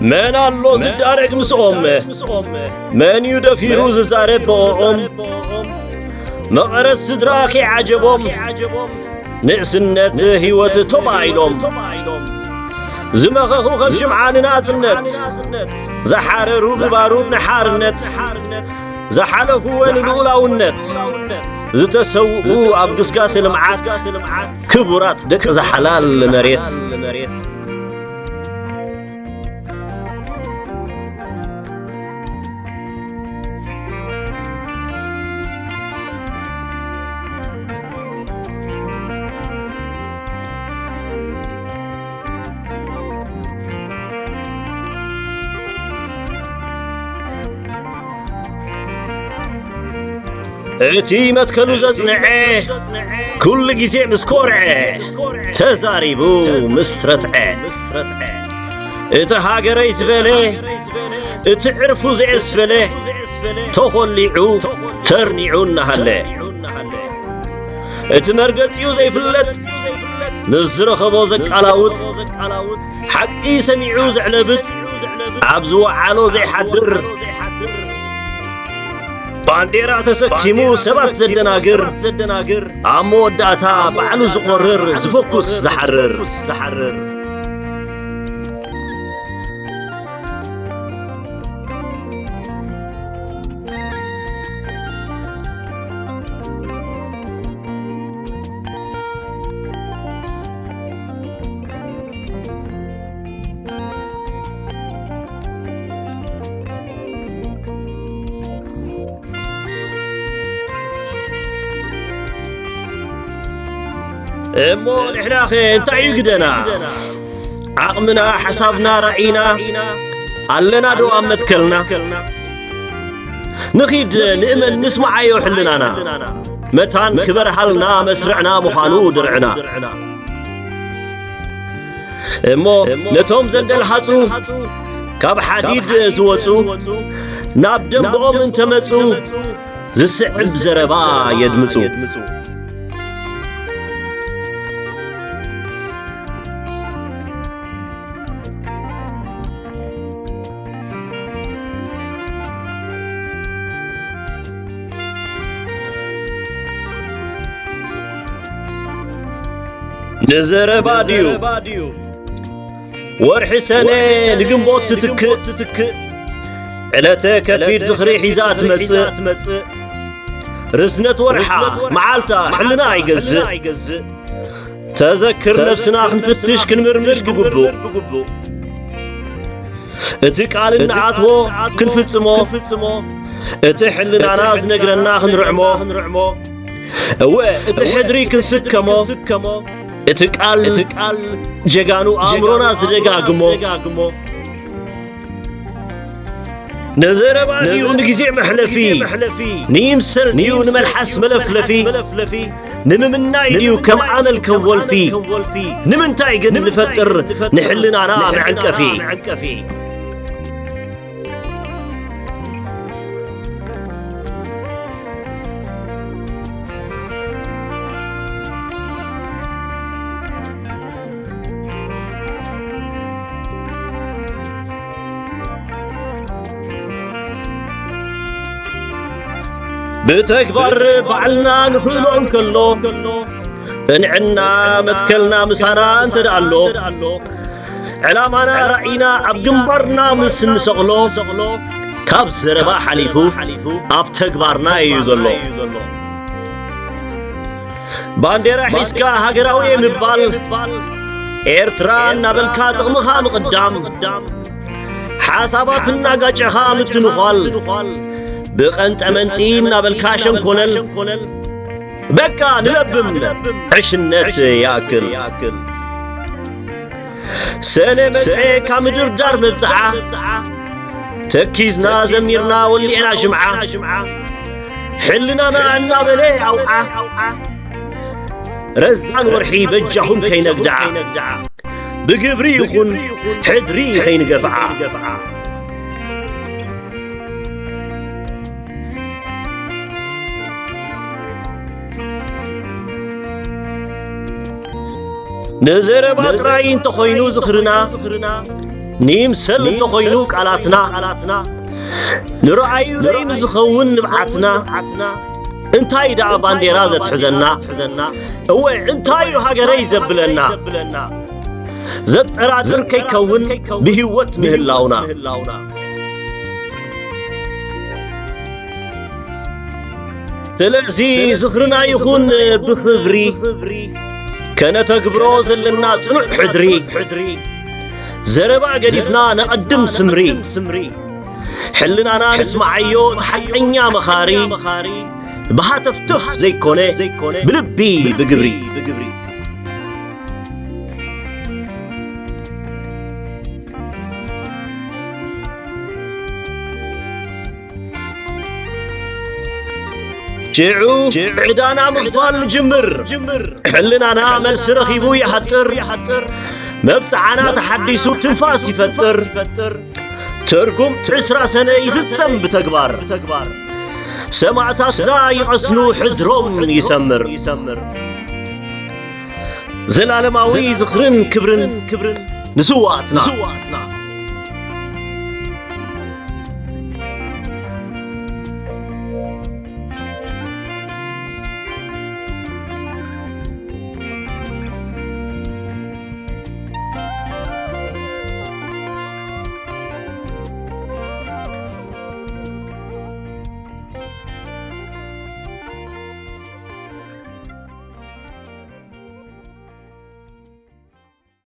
መን ኣሎ ዝዳረግ ምስኦም? መን እዩ ደፊሩ ዝዛረብ ብኦም? መቐረት ስድራ ከይዓጀቦም፣ ንእስነት ህይወት ቶባ ኢሎም። ዝመኸኹ ከም ሽምዓ ንናጽነት፣ ዝሓረሩ ብባሩድ ንሓርነት፣ ዝሓለፉ ወን ልኡላውነት፣ ዝተሰውኡ ኣብ ግስጋሴ ልምዓት፣ ክቡራት ደቂ ዝሓላል መሬት። እቲ መትከሉ ዘጽንዐ፣ ኩሉ ግዜ ምስ ኮርዐ፣ ተዛሪቡ ምስ ረትዐ። እቲ ሃገረይ ዝበለ፣ እቲ ዕርፉ ዘየስፈለ፣ ተኾሊዑ ተርኒዑ እናሃለ። እቲ መርገጺኡ ዘይፍለጥ፣ ምስ ዝረኸቦ ዘቃላውጥ፣ ሓቂ ሰሚዑ ዘዕለብጥ፣ ኣብ ዝወዓሎ ዘይሓድር፣ ባንዴራ ተሰኪሙ ሰባት ዘደናግር፣ ኣብ መወዳእታ ባዕሉ ዝቖርር፣ ዝፈኩስ ዝሓርር። እሞ ንሕናኸ እንታይ እዩ ግደና? ዓቕምና፣ ሓሳብና፣ ራእይና ኣለና ዶ ኣብ መትከልና? ንኺድ ንእመን ንስምዓዮ ሕልናና፣ መታን ክበርሃልና መስርዕና ምዃኑ ድርዕና። እሞ ነቶም ዘንደልሃጹ፣ ካብ ሓዲድ ዝወጹ፣ ናብ ደንበኦም እንተመጹ፣ ዝስዕብ ዘረባ የድምጹ። ንዘረባ ድዩ? ወርሒ ሰነ ንግንቦት ትትክእ፣ ዕለተ ከቢድ ዝኽሪ ሒዛ ትመጽእ። ርዝነት ወርሓ፣ መዓልታ፣ ሕልና ኣይገዝእ። ተዘክር ነብስና ክንፍትሽ ክንምርምር ብግቡእ። እቲ ቃል እንኣትዎ ክንፍጽሞ፣ እቲ ሕልናና ዝነግረና ክንርዕሞ። እወ፣ እቲ ሕድሪ ክንስከሞ፣ እቲ ቃል፣ እቲ ቃል ጀጋኑ ኣእምሮና ዝደጋግሞ። ንዘረባ ድዩ ንግዜ መሕለፊ፣ ንይምሰል ድዩ ንመልሓስ መለፍለፊ፣ ንምምናይ ድዩ ከም ኣመል ከም ወልፊ፣ ንምንታይ ግን ንፈጥር ንሕልናና መዐንቀፊ? ብተግባር ባዕልና ንኽእሎ እንከሎ፣ እንዕና መትከልና ምሳና እንተ ደኣ ኣሎ፣ ዕላማና ራእይና ኣብ ግንባርና ምስ እንሰቕሎ፣ ካብ ዘረባ ሓሊፉ ኣብ ተግባርና እዩ ዘሎ። ባንዴራ ሒዝካ ሃገራዊ ምባል፣ ኤርትራ እናበልካ ጥቕምኻ ምቕዳም፣ ሓሳባት እናጋጨኻ ምትንዃል፣ ብቐንጠመንጢ እናበልካ ሸንኮለል። በቃ ንለብም፣ ዕሽነት ይኣክል። ሰለ መጽኤ ካብ ምድርዳር መብጽዓ፣ ተኪዝና ዘሚርና ወሊዕና ሽምዓ፣ ሕልናና እናበለ ኣውዓ፣ ረዛን ወርሒ በጃኹም ከይነግድዓ፣ ብግብሪ ይኹን ሕድሪ ከይንገፍዓ። ንዘረባ ጥራይ እንተኾይኑ ዝኽርና፣ ንይምሰል እንተኾይኑ ቃላትና፣ ንረኣዩ ደይ ንዝኸውን ንብዓትና፣ እንታይ ደኣ ባንዴራ ዘትሕዘና? እወ፣ እንታይ እዩ ሃገረይ ዘብለና? ዘጠራጥር ከይከውን ብህይወት ምህላውና። ስለዚ ዝኽርና ይኹን ብኽብሪ፣ ከነተግብሮ ዘለና ጽኑዕ ሕድሪ። ዘረባ ገዲፍና ነቐድም ስምሪ። ሕልናና ንስምዓዮ እቲ ሓቀኛ መኻሪ። ብሃተፍተፍ ዘይኮነ፣ ብልቢ ብግብሪ። ሽዑ ዕዳና ምኽፋል ንጅምር። ሕልናና መልሲ ረኺቡ ይሃጥር። መብጽዓና ተሓዲሱ ትንፋስ ይፈጥር። ትርጉም ዕስራ ሰነ ይፍጸም ብተግባር። ሰማእታትና ይቐስኑ፣ ሕድሮም ይሰምር። ዘላለማዊ ዝኽርን ክብርን ንስዋኣትና።